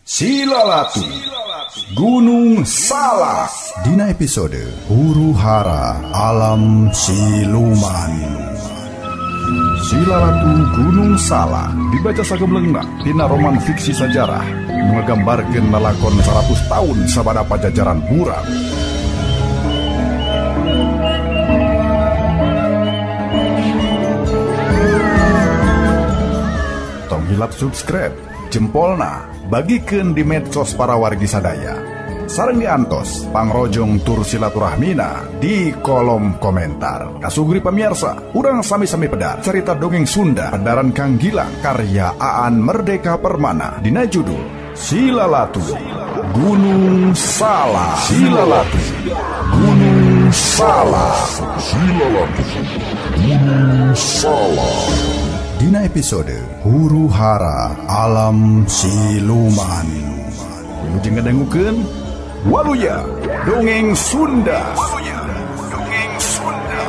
Silalatu Gunung Salak. Dina episode Huru Hara Alam Siluman. Silalatu Gunung Salak dibaca sagemlengna tina roman fiksi sajarah nu ngagambarkeun lalakon 100 tahun sabada pajajaran buram. Tong hilap subscribe, jempolna, bagikeun di medsos para wargi sadaya. Sareng diantos pangrojong tur silaturahmina di kolom komentar. Kasugri pemirsa, urang sami-sami pedar cerita dongeng Sunda pedaran Kang Gilang karya Aan Merdeka Permana dina judul Silalatu Gunung Salak. Silalatu Gunung Salak. Silalatu Gunung Salak. Dina episode Huru Hara Alam Siluman. Wilujeng ngadangukeun Waluya Dongeng Sunda. Waluya Dongeng Sunda.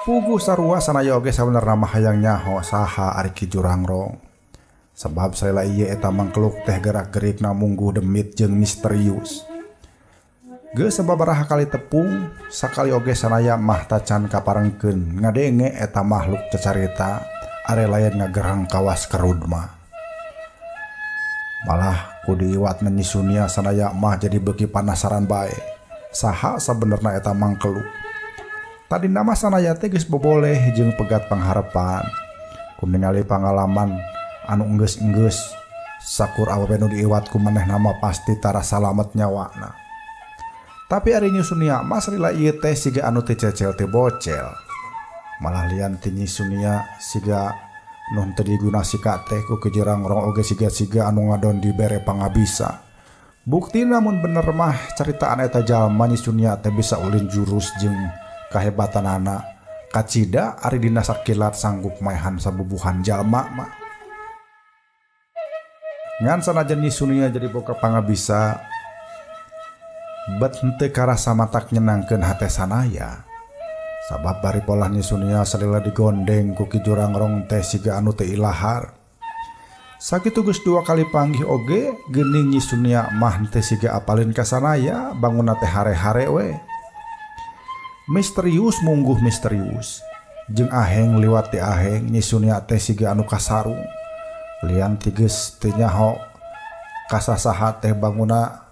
Puguh sarua sanaya oge sabenerna mah hayang nyaho saha ari Ki Jurangrong. Sebab salila ieu eta mangkeluk teh gerak-gerikna mungguh demit jeung misterius. Geus sababaraha kali tepung, sakali oge sanaya mah tacan kaparengkeun ngadenge eta makhluk cacarita are lain ngagerang kawas kerud mah. Malah ku diiwatna Nyi Sunia sanaya mah jadi beuki panasaran bae. Saha sabenerna eta mangkeluk? Tadi nama sanaya teh geus boboleh jeung pegat pangharepan. Ku ningali pangalaman anu enggeus-enggeus sakur awewe nu diiwat ku manehna mah pasti tara salamet nyawana. Tapi ari Nyi Sunia mah salila ieu teh siga anu teu cecel teu bocel. Malah lian ti Nyi Sunia siga nu teu diguna sika teh ku Ki Jurangrong oge siga-siga anu ngadon dibere pangabisa. Buktina mun bener mah caritaan eta jalma Nyi Sunia teh bisa ulin jurus jeung kahebatan anak kacida ari dina sakilat sanggup maehan sabubuhan jalma mah. Ngan sanajan Nyi Sunia jadi boga pangabisa bet henteu karasa matak nyenangkeun hate sanaya. Sabab bari polah Nyi Sunia salila digondeng ku Ki Jurangrong teh siga anu teu ilahar. Sakitu geus dua kali panggih oge geuning Nyi Sunia mah henteu siga apalin ka sanaya, bangunna teh hare-hare we. Misterius mungguh misterius. Jeung aheng liwat ti aheng Nyi Sunia teh siga anu kasarung. Lian ti geus teu nyaho kasasaha teh banguna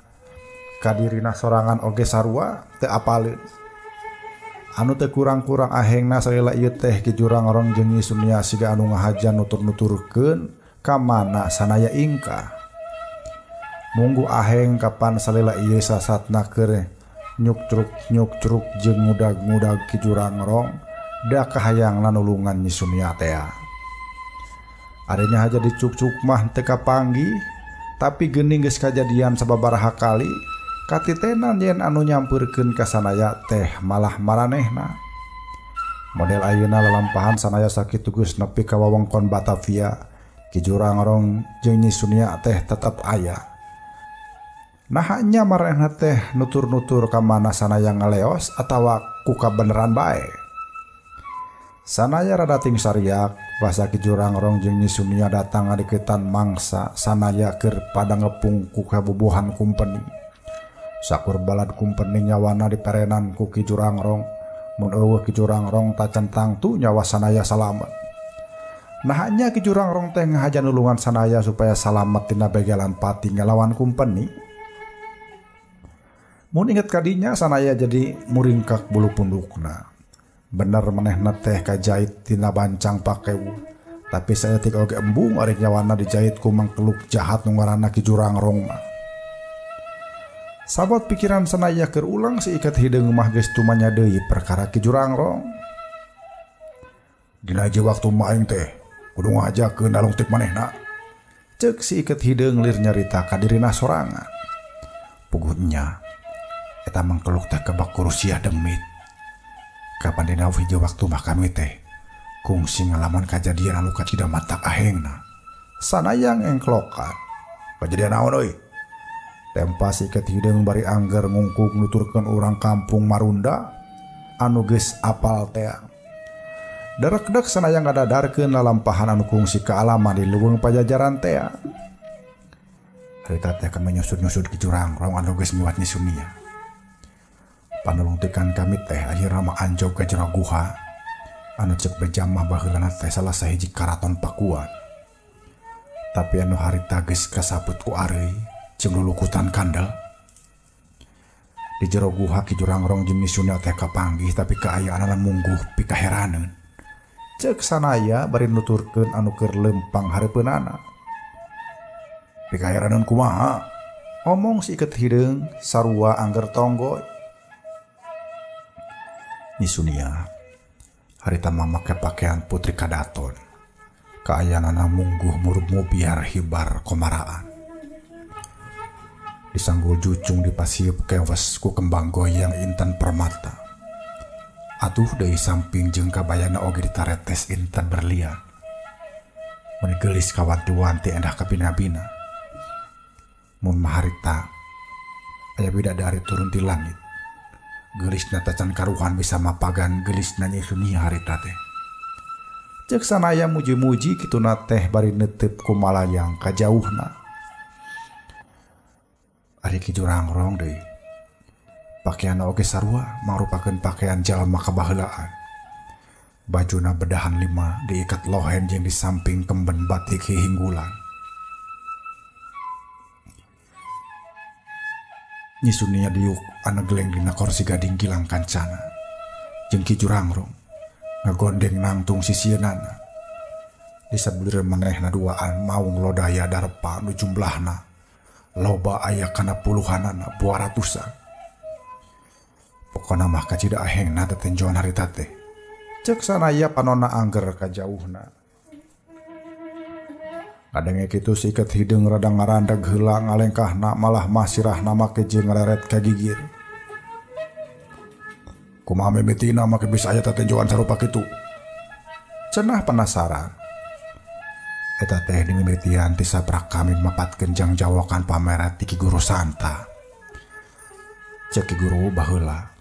kadirina sorangan oge sarua teu apaleun. Anu teu kurang-kurang ahengna salila ieu teh Ki Jurangrong jeung Nyi Sunia siga anu ngahajan nutur-nuturkeun ka mana sanaya ingkah. Mungguh aheng kapan salila ieu sasatna keur nyuktruk-nyuktruk jeung ngudag-ngudag Ki Jurangrong da kahayangna nulungan Nyi Sunia tea. Arinya haja dicuk-cuk mah teu kapanggih, tapi geuning geus kajadian sababaraha kali katitenan yen anu nyampeurkeun ka sanaya teh malah maranehna. Model ayeuna lalampahan sanaya sakitu geus nepi ka wewengkon Batavia, Ki Jurangrong jeung Nyi Sunia teh tetep aya. Nah nya maranehna teh nutur-nutur ka mana sanaya ngaleos atawa ku kabeneran bae. Sanaya rada ting sariak basa Ki Jurangrong jeung Nyi Sunia datang ngadeukeutan mangsa sanaya keur pada ngepung ku kabubuhan kumpeni. Sakur balad kumpeni nyawana diperenan ku Ki Jurangrong, mun eueuh Ki Jurangrong tacan tangtu nyawa sanaya salamet. Nah nya Ki Jurangrong teh ngahaja nulungan sanaya supaya salamet tina begalan pati ngalawan kumpeni. Mun inget kadinya sanaya jadi muringkak bulu pundukna. Bener manehna teh kajait tina bancang pakewu. Tapi saeutik oge embung ari nyawana dijait ku mangkeluk jahat nu ngaranna Ki Jurangrong mah. Sabot pikiran Sanaya keur ulang si iket hideung mah geus tumanya deui perkara Ki Jurangrong. Dina hiji waktu mah aing teh kudu ngajakeun nalungtik manehna. Ceuk si iket hideung lir nyarita ka dirina sorangan. Puguh nya eta mangkeluk teh kebak kurusiah demit. Kapan dina hiji waktu mah kami teh kungsi ngalaman kajadian anu kacida mata ahengna. Sanayang engklokan. Kajadian naon euy? Tempa si iket hideung bari angger ngungkung nuturkeun urang kampung Marunda anu geus apal tea. Derekdek Sanayang ngadadarkeun lalampahan anu kungsi kaalaman di leuweung Pajajaran tea. Harita teh kami nyusud-nyusud Ki Jurangrong anu geus miwat Nyi Sunia. Panulungtikan kami teh akhirna mah anjog ka jero guha anu ceuk bejamah baheulana teh salah sahiji karaton Pakuan. Tapi anu harita geus kasaput ku areuy jeung lulukutan kandel. Di jero guha Ki Jurangrong jeung Nyi Sunia teh kapanggih tapi kaayaanana mungguh pikaheraneun. Ceuk Sanaya bari nuturkeun anu keur lempang hareupeunana. Pikaheraneun kumaha? Omong si iket hideung sarua angger tonggoy. Nyi Sunia harita mah make pakaian putri kadaton. Kaayaanana mungguh murub-mubiar hibar komaraan. Disanggul jucung dipasieup kewes ku kembang goyang intan permata. Atuh deui samping jeung kabayana oge ditaretes intan berlian. Mun geulis kawanti-wanti endah kabina-bina. Mun maharita aya bidadari turun ti langit. Geulisna tacan karuhan bisa mapagan geulisna Nyi Sunia harita teh. Ceuk Sanaya muji-muji kituna teh bari neuteup ku malayang kajauhna. Ari Ki Jurangrong deui. Pakaianna oge sarua mangrupakeun pakaian jalma kabaheulaan. Bajuna bedahan lima diikat lohen jeung di samping kemben batik hihinggulan. Nyi Sunia diuk anegleng dina korsi gading gilang kancana. Jeung Ki Jurangrong ngagondeng nangtung sisieunana. Di sabuleurna manehna duaan maung lodaya darpa nu jumlahna loba aya kana puluhanana buah ratusan. Pokona mah kacida ahengna tetenjoan harita teh. Ceuk Sanaya panonna angger kajauhna. Kadenge kitu si iket hideung rada ngarandeg heula ngalengkahna malah masirahna make jeung ngareret ka gigir. Kumaha mimitina make bisa aya tetenjoan sarupa kitu? Cenah penasaran. Eta teh dimimitian ti saprak kami mapatkeun jang jawokan pameret ti Ki Guru Santa. Ceuk Ki Guru baheula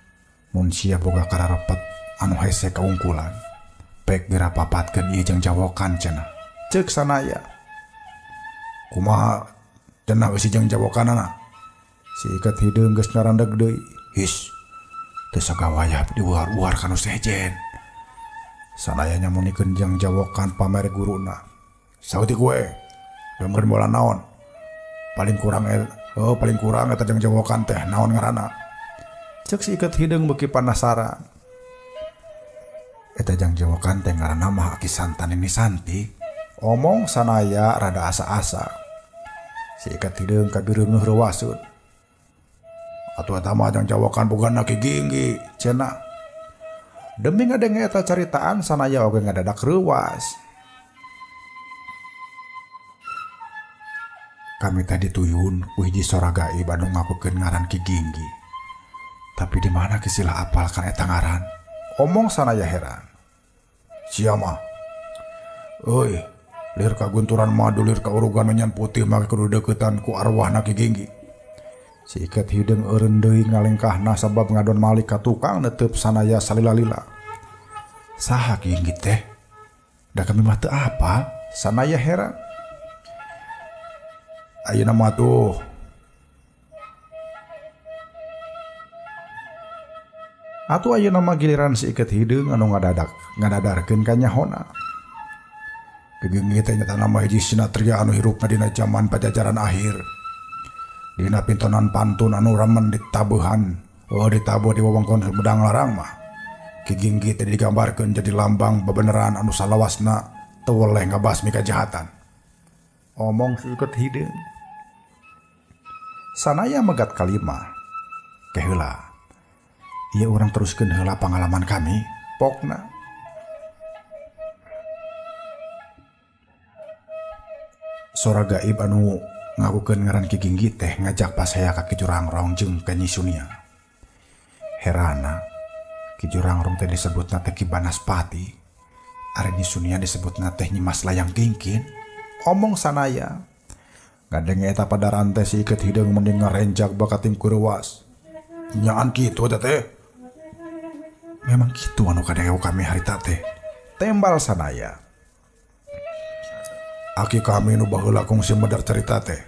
mun sia boga kararepet anu hese kaungkulan pek geura papatkeun ieu jang jawokan cenah. Ceuk Sanaya. Kumaha cenah eusi jang jawokanana? Si iket hideung geus ngarandeg deui. His, teu sagawayah diuar-uar ka nu sejen. Sanaya nyamunikeun jang jawokan pamere guruna. Sauti gue, gambar bola naon? Paling kurang paling kurang eta jang jawokan teh naon ngaranna? Ceuk si iket hideung beuki panasaran. Eta jang jawokan teh ngaranna mah Aki Santan ini Santi. Omong Sanaya rada asa-asa. Si iket hideung kabireungeuh reuwaseun. Atuh eta mah jang jawokan bogana Ki Ginggi, cenah. Demi ngadenge eta caritaan Sanaya oge ngadadak reuwas. Kami tadi tuyun ku hiji sora gaib anu ngakukeun ngaran Ki Ginggi. Tapi di mana kisilah apal kan eta ngaran? Omong Sanaya heran. Sia mah. Euy, lir kagunturan madu lir kaurugan menyan putih make kudu deuketan ku arwahna Ki Ginggi. Si iket hideung eureun deui ngalengkahna sabab ngadon malik ka tukang neteup Sanaya salila-lila. Saha Ki Ginggi teh? Da kami mah teu apal. Sanaya heran. Ayeuna mah tuh atuh ayeuna mah giliran si iket hideung anu ngadadarkeun kanyahona. Ki Ginggi teh nyata nama hiji sinatria anu hirupna dina jaman Pajajaran akhir. Dina pintonan pantun anu remen ditabuhan, oh ditabuh di wewengkon Sumedang Larang mah. Ki Ginggi teh digambarkeun jadi lambang bebeneran anu salawasna teu weleh ngabasmi kajahatan. Omong si iket hideung. Sanaya megat kalimah. Ke heula. Ieu urang teruskeun heula pangalaman kami, pokna. Sora gaib anu ngakukeun ngaran Ki Ginggi teh ngajak pasaya ka Ki Jurangrong jeung ka Nyi Sunia. Herana, Ki Jurangrong teh disebutna teh Ki Banaspati, ari Nyi Sunia disebutna teh Nyi Mas Layang Kingkin. Omong sanaya. Ngadenge eta padaran teh si Iket Hideung mending ngarenjak bakating kurewas. Nyaan kitu eta teh. Memang kitu anu kadenge kami harita teh. Tembal sanaya. Aki kami nu baheula kungsi medar carita teh.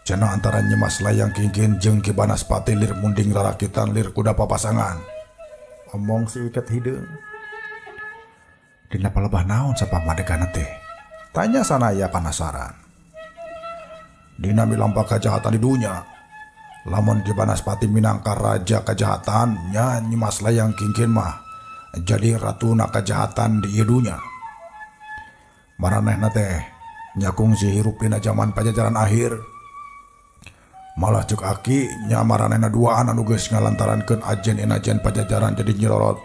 Cenah antara Nyi Mas Layang Kingkin jeung Ki Banaspati lir munding rarakitan lir kuda papasangan. Omong si Iket Hideung. Dina palebah naon sapamadegana teh? Tanya sanaya penasaran. Dina milampah kajahatan di dunya. Lamun Ki Banaspati minangka raja kejahatan, nya Nyi Mas Layang Kingkin mah jadi ratuna kejahatan di ieu dunya. Maranehna teh nya kungsi hirup dina zaman Pajajaran akhir. Malah cek aki nya maranehna duaan anu geus ngalantarankeun ajen-inajen Pajajaran jadi nyirorot.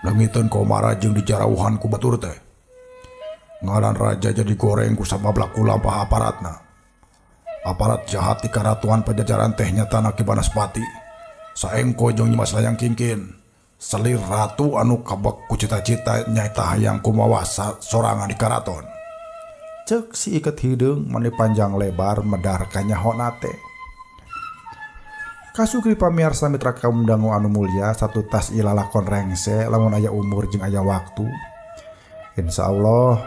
Leungiteun komara jeung dijarauhan ku batur teh. Ngaran raja jadi goreng ku samablak ku lampah aparatna. Aparat jahat di karatuan Pajajaran teh nyatana Ki Banaspati. Saengko jeung Nyi Mas Layang Kingkin. Selir ratu anu kabek ku cita-cita nyaeta hayang kumawasa sorangan di karaton. Cek si Iket Hideung mani panjang lebar medar kanyahona teh. Kasukri pamiarsa mitra kaum dangu anu mulia satu tas ilalakon rengse lamun aya umur jeung aya waktu. Insyaallah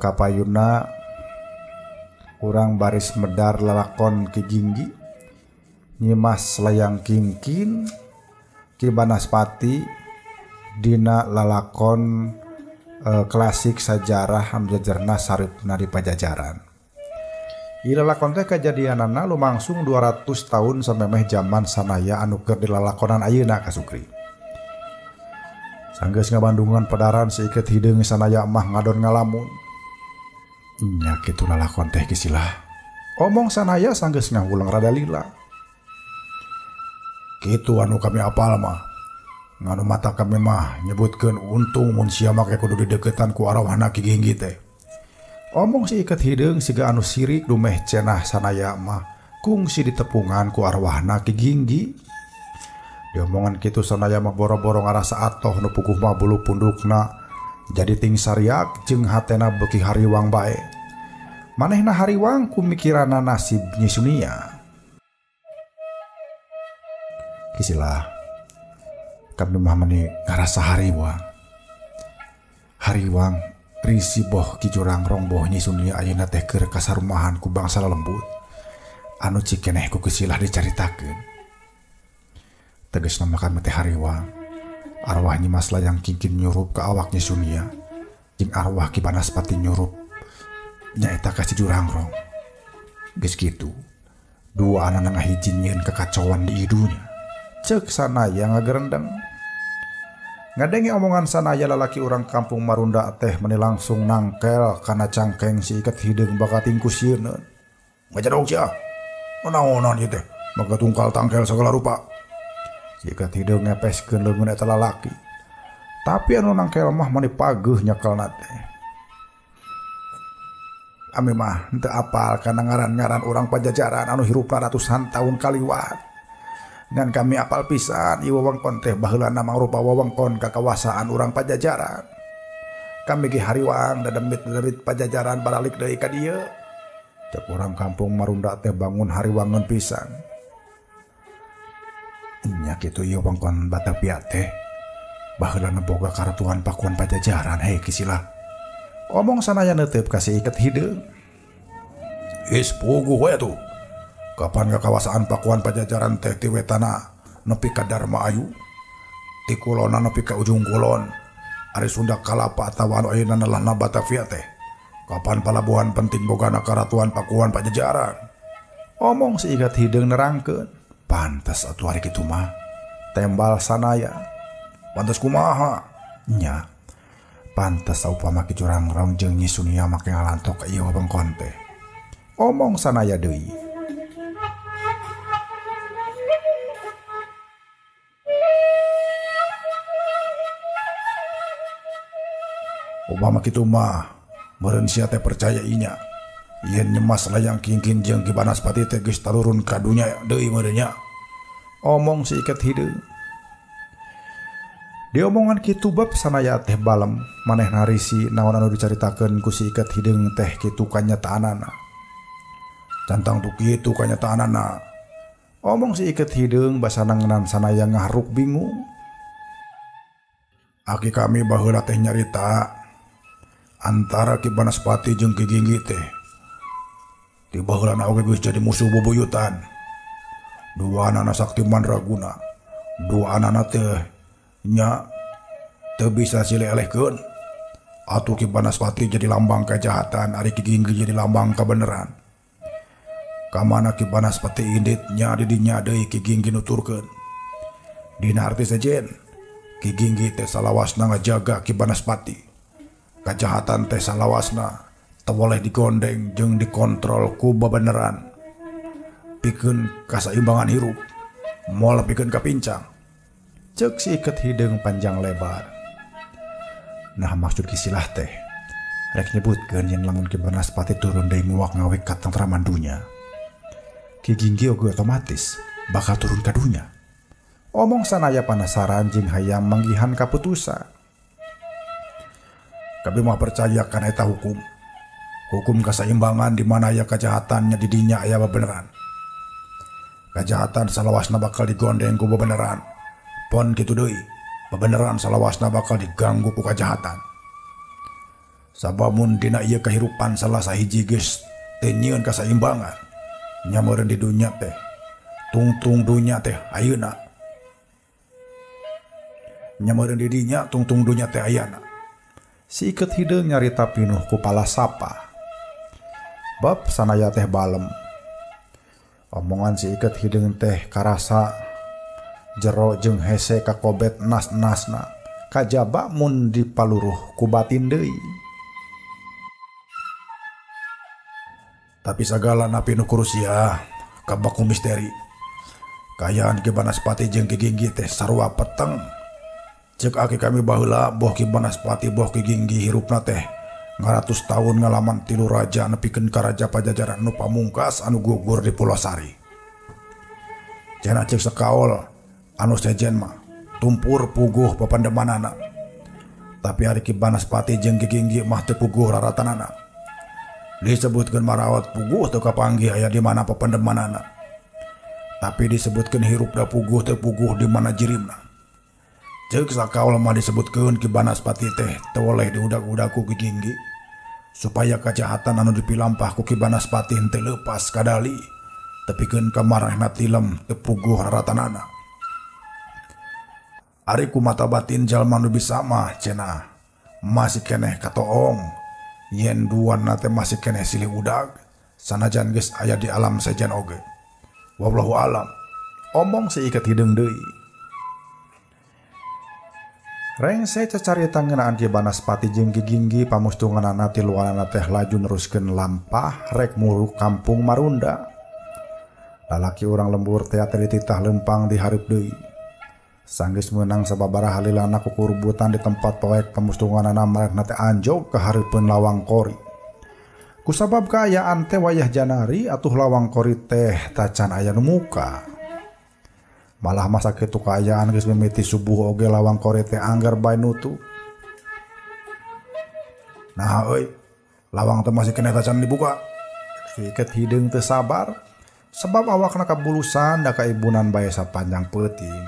kapayuna urang baris medar lalakon Ki Ginggi, Nyi Mas Layang Kingkin, Ki Banaspati dina lalakon klasik sajarah hamjajarna saripna di Pajajaran. Ieu lalakon teh kajadianana lumangsung 200 tahun samemeh jaman sanaya anu keur dilalakonan ayeuna kasukri. Sanggeus ngabandungan padaran si Iket Hideung sanaya mah ngadon ngalamun. Nya kitu lalakon teh kisilah. Omong sanaya sanggeus ngahuleng rada lila. Kitu anu kami apal mah. Nganu mata kami mah nyebutkeun untung mun sia make kudu dideukeutan ku arwahna Ki Ginggi teh. Omong si Iket Hideung siga anu sirik dumeh cenah sanaya mah kungsi ditepungan ku arwahna Ki Ginggi. Diomongan kitu sanaya mah boro-boro ngarasa atoh nu puguh mah bulu pundukna jadi ting sariak jeung hatena beuki hariwang bae. Manehna hariwang ku mikirana nasib Nyi Sunia. Kisilah kami mah meni ngarasa hariwang. Hariwang risi boh Ki Jurangrong boh Nyi Sunia ayeuna teh keur kasarumahan ku bangsa lelembut anu cikeneh ku kisilah dicaritakeun. Tegasna mah kami teh hariwang. Arwah Nyi Mas Layang Kingkin nyurup ka awak Nyi Sunia jeung arwah Ki Banaspati nyurup nyaeta ka si Jurangrong. Geus kitu dua anana ngahiji nyieun kekacauan di idunya. Cek sanaya ngagerendeng. Ngadenge omongan sanaya lalaki urang kampung Marunda teh meni langsung nangkel kana cangkeng si Iket Hideung bakating ku sieun. Ngajadog sia. Naonan ieu teh? Maka tungkal tangkel segala rupa. Si Iket Hideung ngepeskeun leungeun eta lalaki. Tapi anu nangkel mah meni pageuh nyekelna teh. Ami mah henteu apal kana ngaran-ngaran urang Pajajaran anu hirupna ratusan tahun kaliwat. Ngan kami apal pisan ieu wewengkon teh baheulana mangrupa wewengkon kakawasaan urang Pajajaran. Kami ge hariwang dademit-dademit Pajajaran baralik deui ka dieu. Cek urang kampung Marunda teh bangun hariwangeun pisan. Nya kitu ieu wewengkon Batavia teh baheulana boga karatuan Pakuan Pajajaran hei kisilah. Omong sanaya neuteup ka si Iket Hideung. Is puguh we atuh. Kapan kakawasaan Pakuan Pajajaran teh ti wetana nepi ka Darma Ayu, ti kulonna nepi ka ujung kulon. Ari Sunda Kalapa atawa anu ayeuna nelahna Batavia teh. Kapan palabuhan penting bogana karatuan Pakuan Pajajaran. Omong si Iket Hideung nerangkeun. Pantes atuh ari kitu mah. Tembal sanaya. Pantes kumaha? Nya. Pantes saupama Ki Jurangrong jeung Nyi Sunia make ngalantok ka ieu wewengkon teh. Omong sanaya deui. Upama kitu mah meureun sia teh percaya inya. Yen Nyemas Layang Kingkin jeung Ki Banaspati teh geus tarurun ka dunya deui meureun nya. Omong si Iket Hideung. Diomongan kitu bab sanaya teh balem manehna risi naon anu dicaritakeun ku si Iket Hideung teh kitu kanyataanana. Cantang tu kitu kanyataanana. Omong si Iket Hideung basa nangenan sanaya ngaharuk bingung. Aki kami baheula teh nyarita antara Ki Banaspati jeung Ki Ginggi teh di baheulana oge geus jadi musuh bubuyutan. Duanana sakti mandraguna, duanana teh nya teu bisa silelehkeun. Atuh Ki Banaspati jadi lambang kejahatan, ari Ki Ginggi jadi lambang kebenaran. Kamana Ki Banaspati indit nya di dinya deui Ki Ginggi nuturkeun. Dina arti sejen, Ki Ginggi teh salawasna ngajaga Ki Banaspati. Kejahatan teh salawasna teu boleh digondeng jeung dikontrol ku bebeneran. Pikeun kasaimbangan hirup, moal pikeun kapincang. Ceuk si Iket Hideung panjang lebar. Nah maksud kisilah teh rek nyebutkeun yen lamun Ki Banaspati turun deui nguak ngawek katentraman dunya, Ki Ginggi oge otomatis bakal turun ka dunya. Omong sanaya panasaran jeung hayang manggihan kaputusan. Kami mah percaya kana eta hukum. Hukum kasaimbangan di mana aya kejahatannya di dinya aya bebeneran. Kejahatan salawasna bakal digondeng ku bebeneran. Pon kitu deui, bebeneran salawasna bakal diganggu ku kejahatan. Sabab mun dina ieu kahirupan salah sahiji geus teu nyieun kasaimbangan, nya meureun di dunya teh tungtung dunya teh ayeuna. Nya meureun di dinya tungtung dunya teh ayana. Si Iket Hideung nyarita pinuh ku palasapa. Bab sanaya teh balem. Omongan si Iket Hideung teh karasa jero jeung hese kakobet nas-nasna. Kajaba mun dipaluruh ku batin deui. Tapi sagala napi nu kurusia kabaku misteri. Kayaan Ki Banaspati jeung Ki Ginggi teh sarua peteng. Ceuk aki kami baheula boh Ki Banaspati boh Ki Ginggi hirupna teh ngaratus tahun ngalaman tilu raja nepikeun ka raja Pajajaran nu pamungkas anu gugur di Pulosari. Cenah ceuk sakaol anu sejen mah tumpur puguh papandemanana. Tapi ari Ki Banaspati jeung Ki Ginggi mah teu puguh raratanana. Disebutkeun marawat puguh teu kapanggih aya di mana papandemanana. Tapi disebutkeun hirupna puguh teu puguh di mana jirimna. Ceuk sakaol mah disebutkeun Ki Banaspati teh teu boleh diudag-udag ku Ki Ginggi supaya kejahatan anu dipilampah ku Ki Banaspati henteu leupas kadali tepikeun ka marehna tilem teu puguh raratanana. Ari ku mata batin jalma nu bisa mah cenah masih keneh katoong yen duana teh masih keneh silih udag sanajan geus aya di alam sejen oge. Wallahu alam. Omong si Iket Hideung deui. Rengse cacarita ngeunaan Ki Banaspati jeung Ki Ginggi pamustunganana tiluanana teh laju neruskeun lampah rek muruk kampung Marunda. Lalaki urang lembur teh dititah lempang di hareup deui. Sanggeus meunang sababaraha lilana kukurbutan di tempat poek pamustunganana marekna teh anjog ka hareupeun lawang kori. Kusabab kaayaan teh wayah janari atuh lawang kori teh tacan aya nu muka. Malah masa kitu kaayaan geus mimiti subuh oge lawang kori teh anggar bae nutup. Nah euy, lawang teh masih keneh tacan dibuka. Si Iket Hideung teu sabar sebab awakna kabulusan da kaibunan bae sapanjang peuting.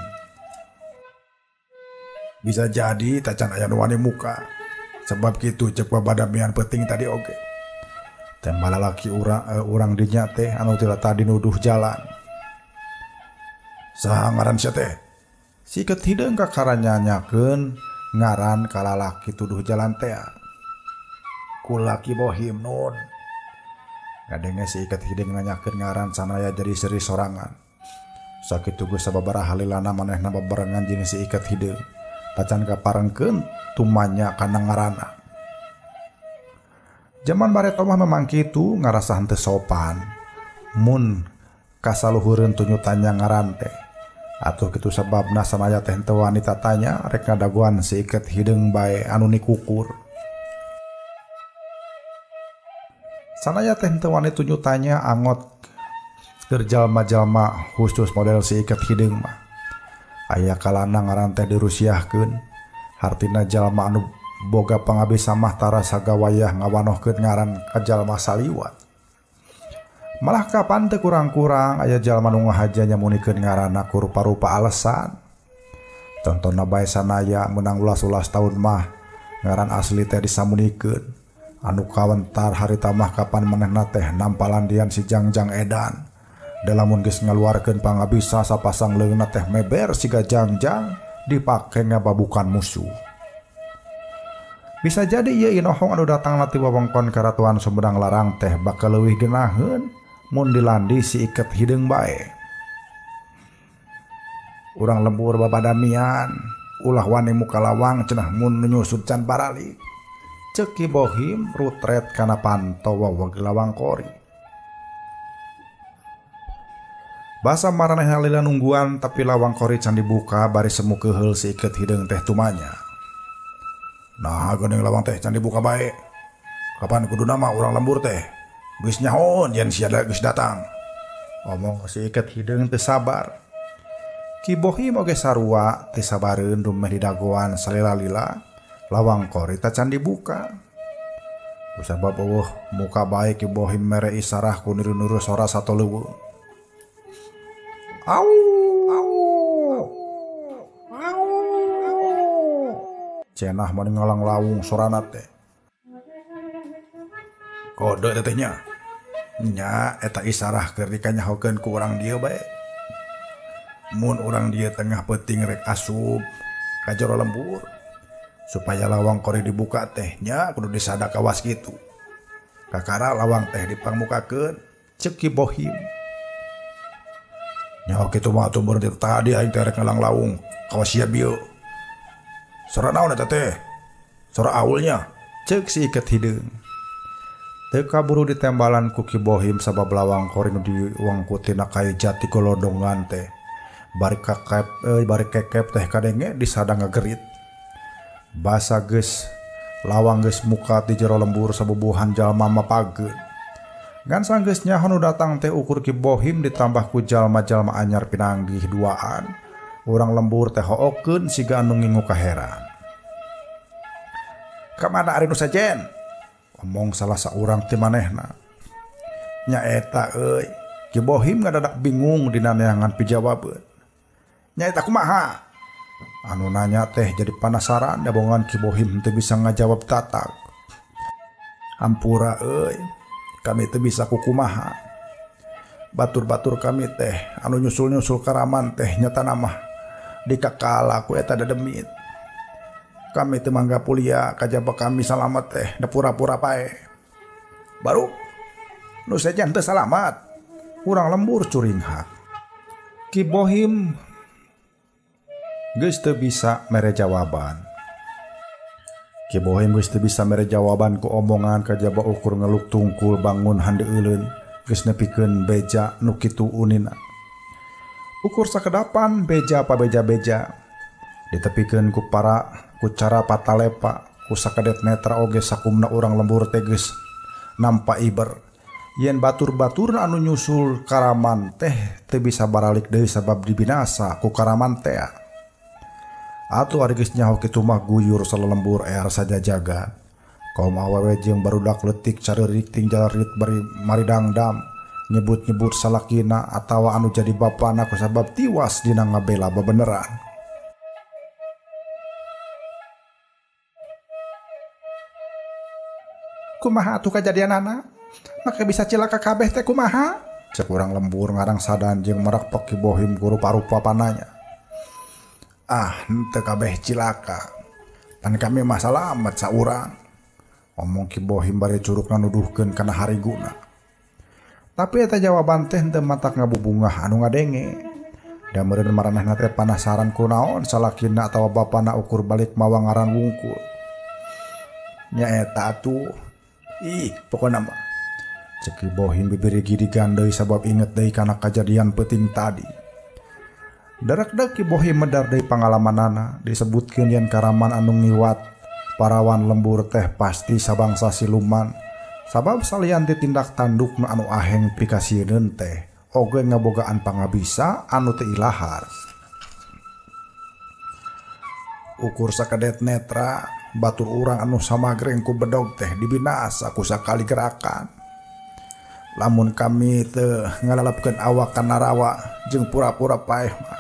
Bisa jadi tacan aya nu wani muka. Sebab kitu ceuk babadamian peuting tadi oge. Tembak lalaki urang dinya teh anu tadi nuduh jalan. Saha ngaran sia teh? Si Iket Hideung kakara nyanyakeun ngaran ka lalaki tuduh jalan teh. Kulaki bohim nun. Ngadenge si Iket Hideung nanyakeun ngaran sanaya jadi seri sorangan. Sakitu geus sababaraha lilana manehna bebarengan jeung si Iket Hideung. Tacan kaparengkeun tumanya kana ngaranna. Jaman bareto mah memang kitu ngarasa henteu sopan. Mun kasaluhureun tunyutanya ngaran teh. Atuh kitu sababna sanaya teh henteu wanita tanya rek ngadagoan si Iket Hideung bae anu nikukur. Sanaya teh henteu wani tunyutanya angot keur jalma-jalma khusus model si iket hideung mah. Aya kalana ngaran teh dirusiahkeun, hartina jalma anu boga pangabisa mah tara sagawayah ngawanohkeun ngaran ka jalma saliwat. Malah kapan teu kurang-kurang aya jalma nu ngahaja nyamunikeun ngaranna ku rupa-rupa alasan. Contona bae sanaya meunang ulas-ulas taun mah ngaran asli teh disamunikeun. Anu kawentar harita mah kapan manehna teh nampalandian si Jangjang edan. Da lamun geus ngaluarkeun pangabisa sapasang leungeunna teh meber siga jangjang dipake ngababukan musuh. Bisa jadi ieu inohong anu datangna ti wewengkon Karatuan Sumedang Larang teh bakal leuwih geunaheun mun dilandi si iket hideung bae. Urang lembur babadamian ulah wani muka lawang cenah mun nyusut can baralik. Ceuk Ki Bohim rutret kana panto weweg lawang kori. Basa maranehna lila nungguan tapi lawang kori can dibuka bari semu keuheul si iket hideung teh tumanya. Nah geuning lawang teh can dibuka bae. Kapan kuduna mah urang lembur teh geus nyahoon yen sia geus datang. Omong si iket hideung teu sabar. Ki Bohim oge sarua teu sabareun dumeh didagoan salila-lila lawang kori tacan dibuka. Kusabab eueuh muka bae Ki Bohim mere isarah ku niru-niru sora satoleuweung. Au au au. Cenah mah ngalang-lawung sorana teh. Kode teteh nya. Nya eta isarah keur dikanyahokeun ku urang dieu bae. Mun urang dieu tengah peuting rek asup ka jero lembur supaya lawang kori dibuka teh nya kudu disadak kawas kitu. Kakara lawang teh dipangmukakeun Ceuk Ki Bohim. Nya kitu mah atuh meureun tadi aing teh rek ngalang-lawung kawas sia bieu. Sora naon eta teh? Sora aulnya. Ceuk si iket hideung. Teu kaburu ditembalan ku Ki Bohim sabab lawang kori nu diwangkutina kayu jati golodongan teh. Bari bari kekep teh kadenge disada ngagerit. Basa geus lawang geus muka ti jero lembur sabubuhan jalma mapageun. Ngan sanggeus nyaho nu datang teh ukur Ki Bohim ditambah ku jalma-jalma anyar pinanggih duaan. Urang lembur teh hookeun siga anu ngingu kaheran. Kamana ari nu sejen? Omong salah saurang ti manehna. Nya eta euy, Ki Bohim ngadadak bingung dina neangan pijawabeun. Nya eta kumaha? Anu nanya teh jadi panasaran dabongan Ki Bohim teu bisa ngajawab tatak. Hampura euy, kami teu bisa kukumaha. Batur-batur kami teh anu nyusul-nyusul karaman teh nyata mah dikakala ku eta dademit. Kami teu mangga pulia kajaba kami salamet teh da pura-pura pae. Baru nu sejen teu salamat. Urang lembur curinghak. Ki Bohim geus teu bisa mere jawaban. Ki Bohim geus teu bisa mere jawaban ku omongan kajaba ukur ngeluk tungkul bangun handeuleun geus nepikeun beja nu kitu unina. Ukur sakedapan beja pabeja-beja ditepikeun ku para ku cara patalepa ku sakedet netra oge sakumna urang lembur teh geus nampa iber. Yen batur-baturna anu nyusul karaman teh teu bisa baralik deui sabab dibinasa ku karaman teh. Atuh ari geus nyaho kitu mah guyur salelembur er sajajagan. Kaum awewe jeung barudak leutik careurik ting jalarit bari maridangdam nyebut-nyebut salakina atawa anu jadi bapana kusabab tiwas dina ngabela bebeneran. Kumaha atuh kajadianana? Maka bisa cilaka kabeh teh kumaha? Cek urang lembur ngarang sadan jeung merak Ki Bohim ku rupa-rupa pananya. Ah, henteu kabeh cilaka. Pan kami mah salamet saurang. Omong Ki Bohim bari curugna nuduhkeun kana hariguna. Tapi eta jawaban teh henteu matak ngabubungah anu ngadenge. Da meureun maranehna teh panasaran kunaon salakina atawa bapana ukur balik mawa ngaran wungkul. Nya eta atuh. Ih, pokona mah. Cek Ki Bohim bibir gidigan deui sabab inget deui kana kajadian peuting tadi. Darakdak Ki Bohim medar deui pangalamanana disebutkeun yen karaman anu ngiwat parawan lembur teh pasti sabangsa siluman Sabab salian ti tindak tandukna anu aheng pikasieun teh oge ngabogaan pangabisa anu teu ilahar. Ukur sakedet netra batur urang anu samagreng ku bedog teh dibinasa ku sakali gerakan. Lamun kami teu ngalalapkeun awak kana rawa jeung pura-pura paeh mah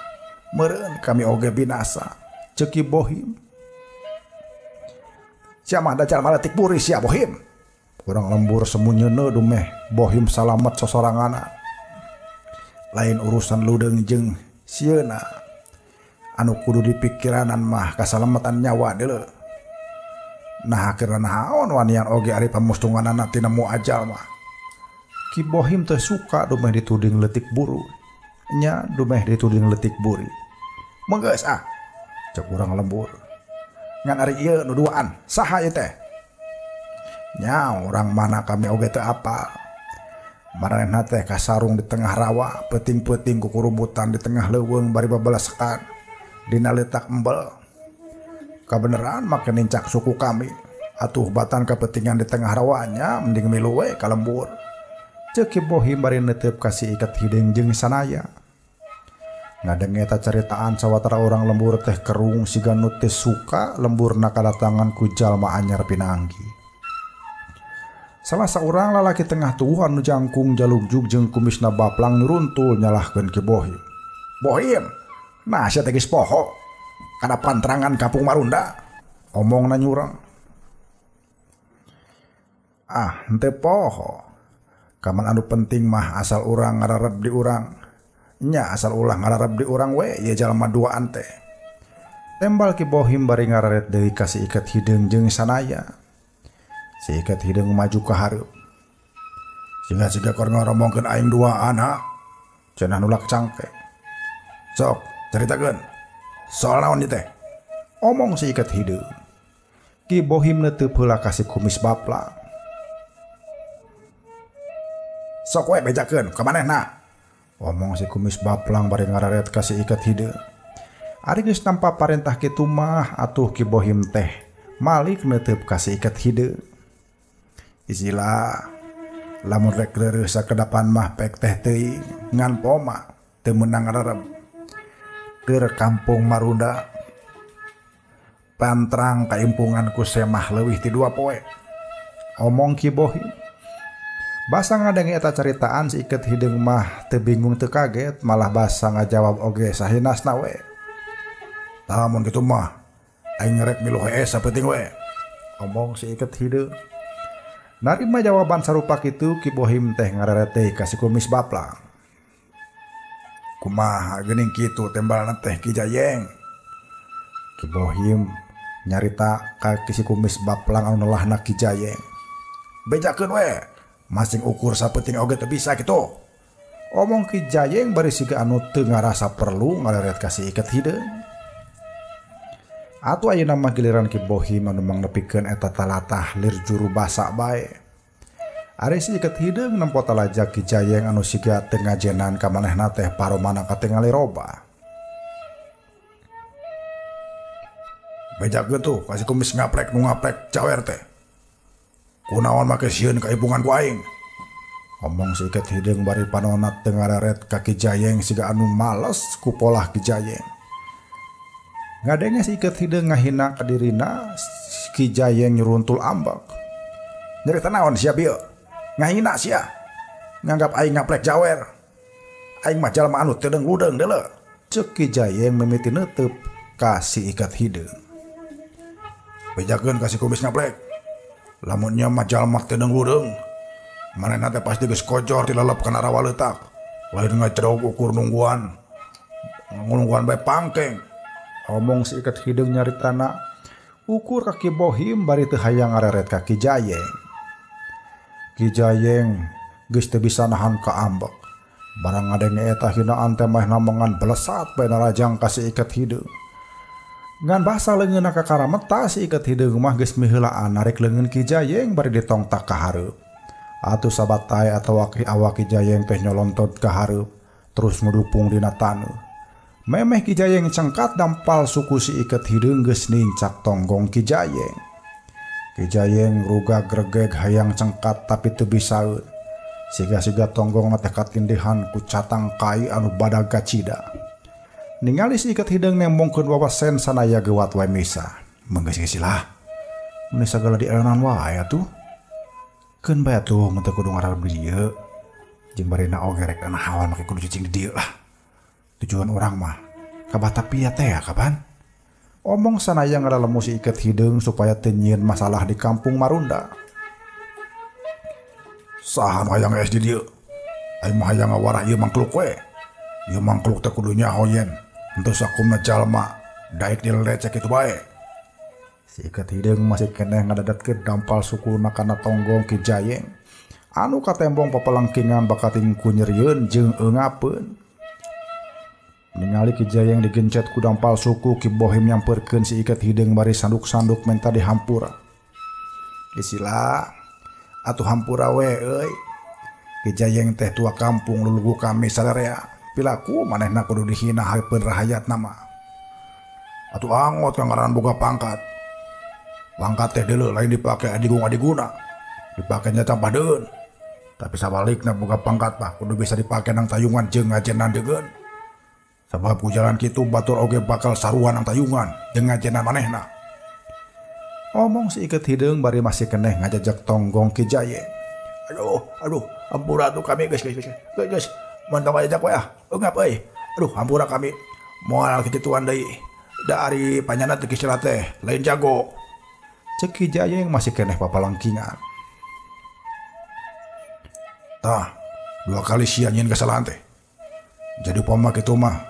meureun kami oge binasa. Ceuk Ki Bohim. Sia mah da jalma leutik buri sia Bohim. Urang lembur semunyeuneu dumeh Bohim salamet sosoranganan. Lain urusan ludeung jeung sieuna. Anu kudu dipikiranan mah kasalametan nyawa deuleu. Nah akhirna naon wanian oge ari pamustunganana tina mu ajal mah. Ki Bohim teh suka dumeh dituding leutik buru. Nya dumeh dituding leutik buri. Menggeus ah. Cek urang lembur. Ngan ari ieu nu duaan saha ieu teh? Nya urang mana kami oge teu apal. Maranehna teh kasarung di tengah rawa, peuting-peuting kukurumutan di tengah leuweung bari babalasekan dina leutak embel. Kabeneran make nincak suku kami. Atuh batan kapentingan di tengah rawanya mending milu we ka lembur. Ceuk Ki Bohim bari neuteup ka si iket hideung jeung sanaya. Ngadenge eta caritaan sawatara urang lembur teh kerung siga nu teu suka lemburna kadatangan ku jalma anyar pinanggi. Salah saurang lalaki tengah tuh anu jangkung jalugjug jeung kumisna baplang nuruntul nyalahkeun Ki Bohim. Bohim, nah sia teh geus poho kana pantrangan kampung Marunda. Omongna nyurang. Ah, henteu poho. Kaman anu penting mah asal urang ngararep di urang. Nya asal ulah ngararep di urang we ieu jalma duaan teh. Tembal Ki Bohim bari ngararet deui ka si iket hideung jeung sanaya. Si iket hideung maju ka hareup. Siga-siga keur ngoromongkeun aing duaan ha. Cenah nulak cangke. Sok caritakeun. Soal naon ieu teh? Omong si iket hideung. Ki Bohim neuteub heula ka si kumis baplang. Sok we bejakeun ka manehna. Omong si kumis baplang bari ngararet ka si iket hideung. Ari geus nampa parentah kitu mah atuh Ki Bohim teh malik neuteub ka si iket hideung. Istilah lamun rek reureuh sakedapan mah pek teh teuing ngan poma teu meunang ngararep. Keur kampung Marunda pantrang kaimpungan ku semah leuwih ti 2 poe. Omong Ki Bohim. Basa ngadenge eta caritaan si iket hideung mah teu bingung teu kaget, malah basa ngajawab oge sahinasna we. Tah mun kitu mah aing rek milu hees sapenting we. Omong si iket hideung. Narima jawaban sarupa kitu Ki Bohim teh ngareret deui ka si kumis baplang. Kumaha geuning kitu tembalna teh Ki Jayeng. Ki Bohim nyarita ka si kumis baplang anu nelahna Ki Jayeng. Bejakeun we. Masing ukur sapenting oge teu bisa kitu. Omong Ki Jayeng bari siga anu teu ngarasa perlu ngareret ka si iket hideung. Atuh ayeuna mah giliran Ki Bohim anu mangnepikeun eta talatah lir juru basa bae. Ari si iket hideung nempo talajak Ki Jayeng anu siga teu ngajenan ka manehna teh paromana katingali robah. Bejakeun tuh ka si kumis ngaplek nu ngaplek cawer teh. Kunaon make sieun kaimpungan ku aing. Omong si iket hideung bari panonat teu ngareret ka Ki Jayeng siga anu males ku polah Ki Jayeng. Ngadenge si iket hideung ngahina ka dirina, Ki Jayeng nyuruntul ambek. Nyarita naon sia bieu? Ngahina sia. Nganggap aing ngaplek jawer. Aing mah jalma anu teu deung-ludeung deuleu. Ceuk Ki Jayeng mimiti neuteub ka si iket hideung. Bejakeun ka si kumis ngaplek. Lamun nya mah jalma teu deung-ludeung, manehna teh pasti geus kojor dilalep kana rawa leutak. Lain ngacedog ukur nungguan. Nungguan bae pangkeng. Omong si iket hideung nyaritana ukur ka Ki Bohim bari teu hayang ngareret ka Ki Jayeng. Ki Jayeng geus teu bisa nahan kaambek. Barang ngadenge eta hinaan teh mah namongan belesat bae narajang ka si iket hideung. Ngan basa leungeunna kakarameta si iket hideung mah geus miheulaan narik leungeun Ki Jayeng bari ditongtak ka hareup. Atuh sabatay atawa awak Ki Jayeng teh nyolontot ka hareup terus ngudupung dina taneuh. Memeh Ki Jayeng cengkat dampal suku si iket hideung geus nincak tonggong Ki Jayeng. Ki Jayeng rugag regeg hayang cengkat tapi teu bisaeun. Siga-siga tonggongna teh katindihan ku catang kai anu badag kacida. Ningali si iket hideung nembongkeun wawasen sanaya gewat wae misa. Menggeus-geus lah. Mun sagala dielenan wae atuh. Keun bae atuh mun teu kudu ngararem di dieu. Jeung barina oge rek nahaon make kudu cicing di dieu lah. Tujuan urang mah ka Batavia teh ya kapan? Omong sanaya ngadalemu si iket hideung supaya teu nyieun masalah di kampung Marunda. Saha nu hayang geus di dieu? Aing mah hayang ngawarah ieu mangkluk we. Ieu mangkluk teh kudu nyaho yen. Henteu sakumna jalma daek dilelecek kitu bae. Si iket hideung masih keneh ngadadatkeun dampal sukuna kana tonggong Ki Jayeng. Anu katembong papalengkingan bakating ku nyerieun jeung eungapeun. Ningali Ki Jayeng digencet ku dampal suku, Ki Bohim nyamperkeun si iket hideung bari sanduk-sanduk menta dihampura. Disila atuh hampura we euy. Ki Jayeng teh tua kampung lulugu kami sararea. Pilaku manehna kudu dihina hareupeun rahayatna mah. Atuh angot ka ngaran boga pangkat. Pangkat teh deuleu lain dipake adigung-adiguna. Dipake nya campadeun. Tapi sabalikna boga pangkat mah kudu bisa dipake nang tayungan jeung ngajenan deungeun. Sabab ku jalan kitu batur oge bakal saruan nang tayungan jeung ngajenan manehna. Omong si iket hideung bari masih keneh ngajajak tonggong Ki Jayeng. Aduh, aduh, hampura tuh kami geus geus geus. Geus, montong ngajajak we ah. Eungap euy. Aduh, hampura kami. Moal kituan deui. Da ari panyana teh kisah teh lain jago. Cek Ki Jayeng masih keneh papalengkingan. Tah, dua kali sia nyieun kesalahan teh. Jadi upama kitu mah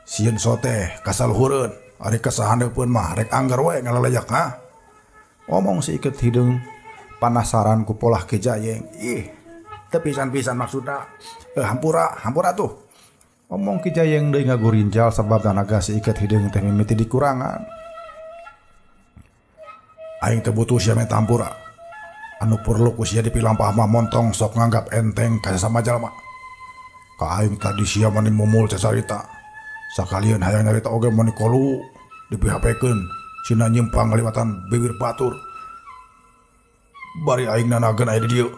sieun sote kasaluhureun, ari kasahandeupeun mah rek anggar we ngalalayak ha. Omong si iket hideung panasaran ku polah Ki Jayeng. Ih, teu pisan-pisan maksudna. Hampura, hampura tuh. Omong Ki Jayeng deui ngagurinjal sabab tanaga si iket hideung teh mimiti dikurangan. Aing teu butuh sia menta hampura. Anu perlu ku sia dipilampah mah montong sok nganggap enteng ka sasama jalma. Ka aing tadi sia mani mumul cacarita. Sakalian hayang nyarita oge mani kolu dipihapekeun sina nyimpang ngaliwatan bibir batur. Bari aing nanageun aya di dieu.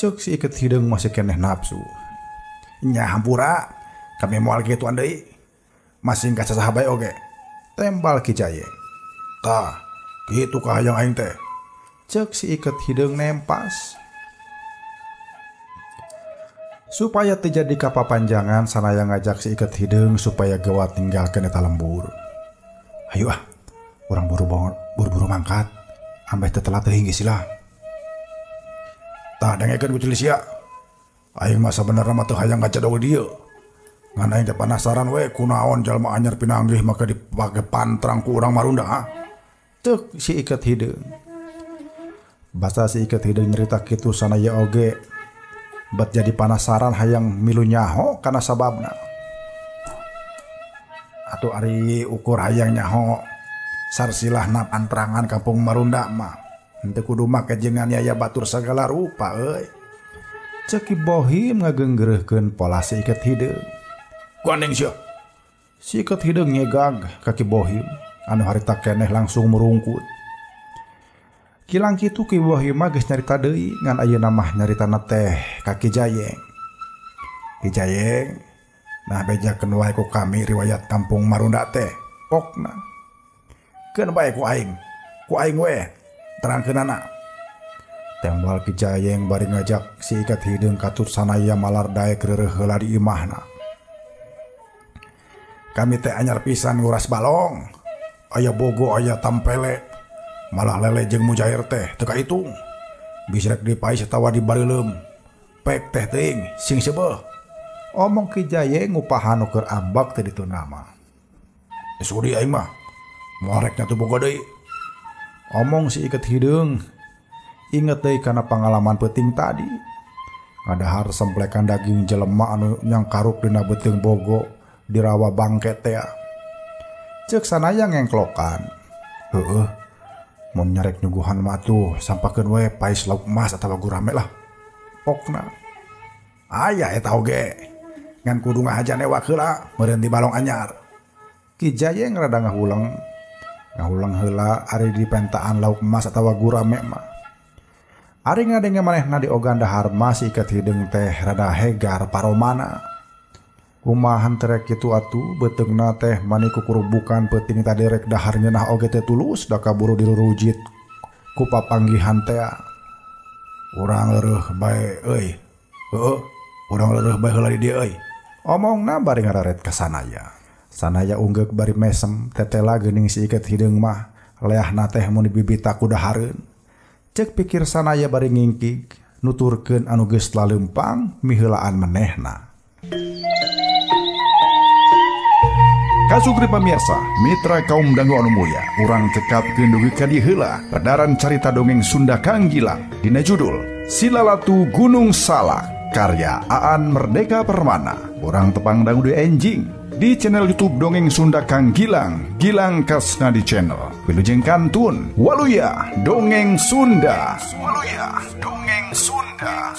Ceuk si iket hideung masih keneh nafsu. Nya hampura, kami moal kituan deui. Masing ka sasaha bae oge. Tembal Ki Jayeng. Tah, kitu ka hayang aing teh. Ceuk si iket hideung nempas. Supaya teu jadi kapapanjangan sanaya ngajak si iket hideung supaya gewat ninggalkeun eta lembur. Hayu ah, urang buru-buru mangkat. Ambeh teu telat teuing geus lah. Tah dengekeun ku ceuli sia. Aing mah sabenerna mah teu hayang ngajadog dieu. Ngan aing teh panasaran we kunaon jalma anyar pinanggih maka dipake pantrang ku urang Marunda ha. Ceuk si iket hideung. Basa si iket hideung nyerita kitu sanaya oge bat jadi panasaran hayang milu nyaho kana sababna. Atuh ari ukur hayang nyaho sarsilahna pantrangan kampung Marunda mah henteu kudu make jeung nganiaya batur sagala rupa euy. Ceuk Ki Bohim ngagenggereuhkeun pola si iket hideung. Kuandeng sia. Si iket hideung nyegag ka Ki Bohim anu harita keneh langsung merungkut. Kilang kitu Ki Bohim mah geus nyarita deui ngan ayeuna mah nyaritana teh ka Ki Jayeng. Ki Jayeng, nah bejakeun wae ku kami riwayat kampung Marunda teh. Pokna. Keun bae ku aing. Ku aing we terangkeunana. Tembal Ki Jayeng bari ngajak si iket hideung katut sanaya malar daek reureuh heula di imahna. Kami teh anyar pisan nguras balong. Aya bogo aya tampele. Malah lele jeung mujair teh teu kaitung. Bisi rek dipais atawa dibareuleum. Pek teh teuing sing seubeuh. Omong Ki Jayeng ngupahan nu keur ambek teh ditu nama. Sudi aing mah. Moal rek nyatu bogo deui. Omong si iket hideung. Inget deui kana pangalaman peuting tadi. Ngadahar semplekan daging jelema anu nyangkaruk dina beuteung bogo di rawa bangke teh. Ceuk sanaya ngengklokan. Heueuh. Mun nyarek nyuguhan mah atuh sampakeun we pais lauk emas atawa gurame lah. Pokna. Aya eta oge. Ngan kudu ngahajan ewak heula meureun di balong anyar. Ki Jayeng rada ngahuleng. Ngahulang heula ari dipentaan lauk emas atawa gurame mah. Ari ngadenge manehna diogan dahar masih iket hideung teh rada hegar paromana. Kumaha henteu rek kitu atuh beuteungna teh mani kukurubukan peuting tadi rek dahar nyeunah oge teh tulus da kaburu dirurujit ku papanggihan teh. Urang leureih bae euy. Heueuh, urang leureih bae heula di dieu euy. Omongna bari ngararet ka Sanaya. Sanaya unggeuk bari mesem tetela geuning si iket hideung mah leahna teh mun dibibita ku dahareun. Cek pikir Sanaya bari ngingkig nuturkeun anu geus laleumpang miheulaan manehna. Kasugri pamirsa, mitra kaum dangu anu mulya, urang cekapkeun dugi ka dieu heula pedaran carita dongeng Sunda Kang Gilang dina judul Silalatu Gunung Salak karya Aan Merdeka Permana. Urang tepang dangu deui enjing di channel YouTube Dongeng Sunda Kang Gilang, Gilang Kasnadi Channel. Wilujeng kantun, waluya Dongeng Sunda. Waluya Dongeng Sunda.